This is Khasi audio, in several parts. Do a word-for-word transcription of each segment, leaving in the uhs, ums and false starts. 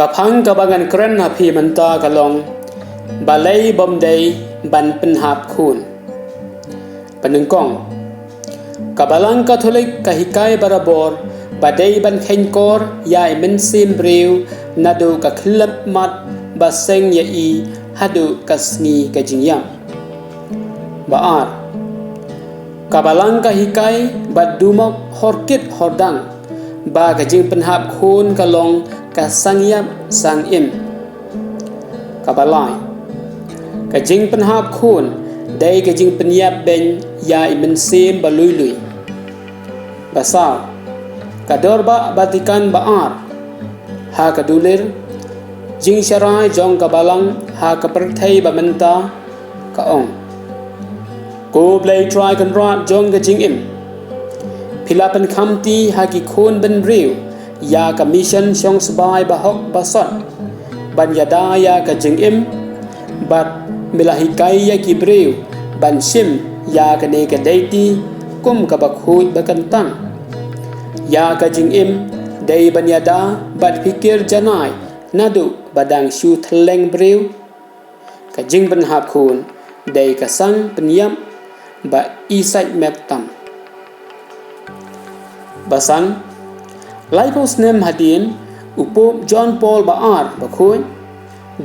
Ka phang kaba ngan kren ha phi mynta ka long, balei bym dei ban pynhap khun. Ba nyngkong, ka Balang Katholik ka hikai barabor ba dei ban kheiñkor ïa i mynsiem briew naduh ka khyllipmat ba seng ïa i haduh ka sngi ka jingïap. Ba ar, ka Balang ka hikai bad dumok horkit hordang ba ka jingpynhap khun ka long ka sang ïap sang im. Ka ba lai, ka jingpynhap khun dei ka jingpynïap beiñ ïa i mynsiem ba lui lui. Ba saw, ka Dorbar Vatican ba ar, ha ka dulir jingsharai jong ka Balang ha ka pyrthei ba mynta, ka ong: Ko Blei Trai Kynrad jong ka jingim, phi la pynkhamti ha ki khun bynriew ïa ka mission shongsbai bahok basot ban ïada ïa ka jingim, bad me la hikai ïa ki briew ban shim ïa kane ka deiti kum kaba khuid ba kyntang. Ïa ka jingim dei ban ïada bad phikir janai naduh ba dang shu thylleng briew. Ka jingpynhap khun dei ka sang pynïap ba isait met tam. Ba san, laiphew snem hadien u Pope John Paul ba ar ba khuid,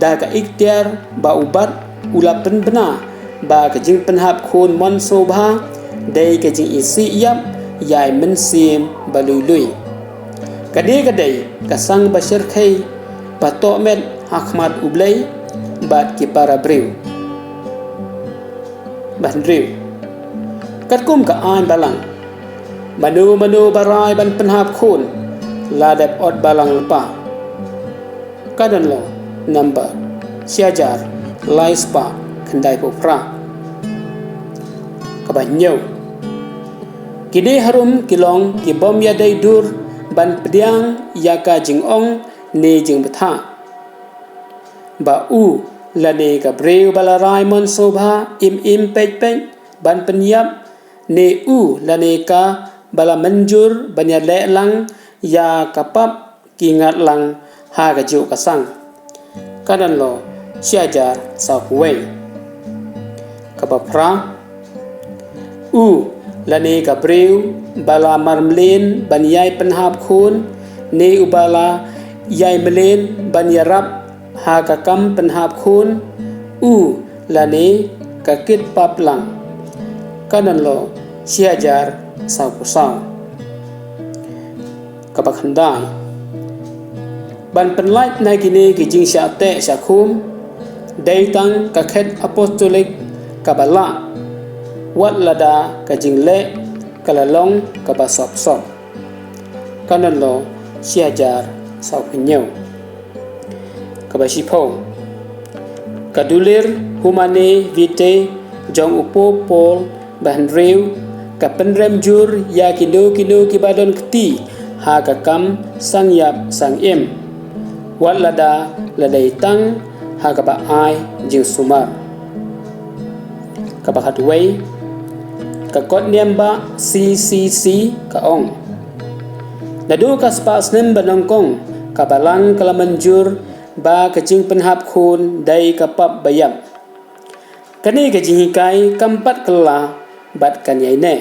da ka iktiar ba u bat, u la pynbna ba ka jingpynhap khun mon sngewbha dei ka jingisih ïap ïa i mynsiem ba lui lui. Ka dei ka dei ka sang ba shyrkhei ba tohmet ha khmat U Blei bad ki para briew. Ba hynriew, katkum ka aiñ balang, mano mano ba rai ban pynhap khun la dep ot balang lypa. Ka don long number shi hajar lai spah khyndai phew phra. Ka ba hynñiew, kine harum ki long ki bym ïadei dur ban pdiang ïa ka jingong ne jingbthah. Ba u lane ka briew ba la rai mon sngewbha im im peit peit ban pynïap, ne u lane ka ba la mynjur ban ïaleh lang ïa ka pap ki ngat lang ha kajuh ka sang. Ka don long shi hajar saw phew wei. Ka ba phra, u lane ka briew ba la marmlien ban ïai pynhap khun, ne u ba la ïai mlien ban ïarap ha ka kam pynhap khun, u lane ka kit pap lang. Ka don long shi hajar saw phew saw. Ka ba khyndai, ban pynlait na kine ki jingshah teh shah khum, dei tang ka khet apostolik ka ba lah, wat lada ka jingleh ka la long ka ba sop sop. Ka don long shi hajar saw phew hynñiew. Ka ba shiphew, ka dulir Humanae Vitae jong u Pope Paul ba hynriew, ka pynrem jur ïa kino kino ki ba don kti ha ka kam sang ïap sang im, wat lada la dei tang ha ka ba ai jingsumar. Ka ba khatwei, ka kot niam ba C C C ka ong, naduh ka spah snem ba nyngkong ka Balang ka la mynjur ba ka jingpynhap khun dei ka pap ba ïap. Kane ka jinghikai kam pat kylla bad ka ïaineh.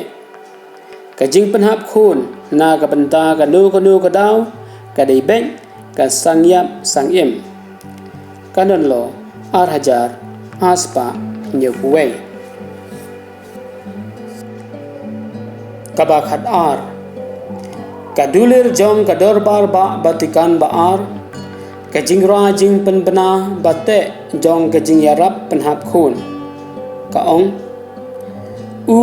Ka jingpynhap khun na ka bynta kano kano ka daw ka dei beit ka sang ïap sang im. Ka don long ar hajar ar spah hynñiew phew wei. Ka ba khatar, ka dulir jong ka Dorbar ba Vatican ba ar, ka jingrai jingpynbna ba teh jong ka jingïarap pynhap khun. Ka ong, u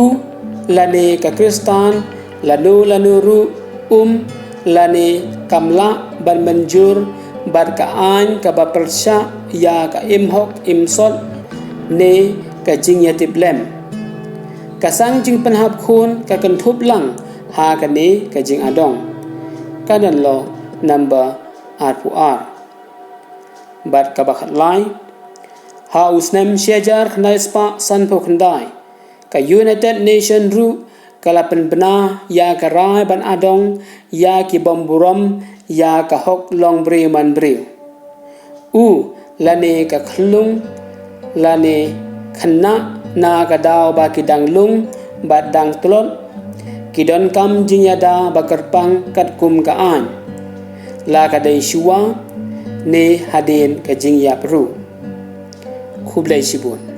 lane ka Khristan lano lano ruh um lane kam lah ban mynjur bad ka aiñ ka ba pyrshah ïa ka im hok im sot ne ka jingïatiplem. Ka sang jingpynhap khun ka kynthup lang ha kane ka jingadong. Ka don long number ar phew ar. Bad ka ba khatlai, ha u snem shi hajar khyndai spah san phew khyndai, ka United Nation ruh ka la pynbna ïa ka rai ban adong ïa ki bym burom ïa ka hok long briew man briew. u lane ka khyllung lane khynnah na ka daw ba ki dang lung bad dang tlot, ki donkam jingïada ba kyrpang katkum ka aiñ, la ka dei shuwa ne hadien ka jingïap ruh. Khublei shibun.